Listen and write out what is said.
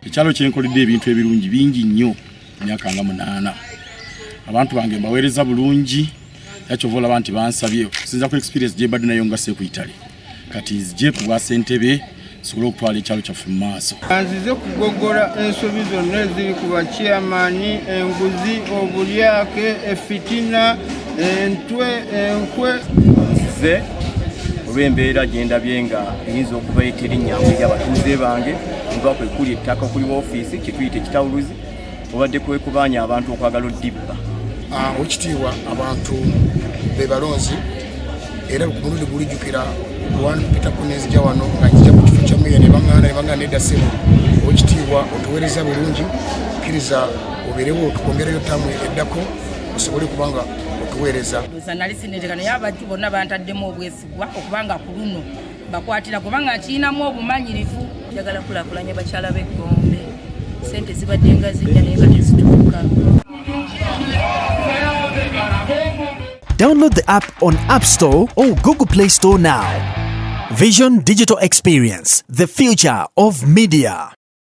Ekyalo kyenkoledde ebintu ebirungi bingi nnyo, emyaka nga 8. Abantu bange mbaweereza bulungi, era kyova olaba nti bansabye okusinza ku experience gye mbadde nayo nga seekuyitale, kati nzije ku bwa ssentebe nsobole okutwala ekyalo kyaffe mu maaso. Nzize kugogola ensobi zonna eziri ku bachairman, enguzi, obulyake, efitina, entwe, enkwe. Nzize olw'embeera gye ndabye nga eyinza okuba eteri nnyangu eri abatuuze bange, nva kwe kuli ettaka okuli woofiisi kye tuyita ekitawuluzi, obadde kwekubaanya abantu okwagala oddibba. Owekitiibwa, abantu be balonzi, era ku mulundi gulijjukira lwampitako nenzija wano nga njija ku kifo kya meya, ne baŋŋaana nedda ssebo, owekitiibwa otuweereza bulungi, kkiriza obeerewo tukwongereyo ttaamu eddako osobole kubanga otuweereza. Ndowooza nali sineeteka, naye abantu bonna bantaddemu obwesigwa okubanga ku luno bakwatira, kubanga nkiyinamu obumanyirivu. Njagala kulaakulanya bakyala b'eggombe. Sente zibadde nga zijja naye nga tezituuka. Download the app on App Store or Google Play Store now. Vision Digital Experience, the future of media.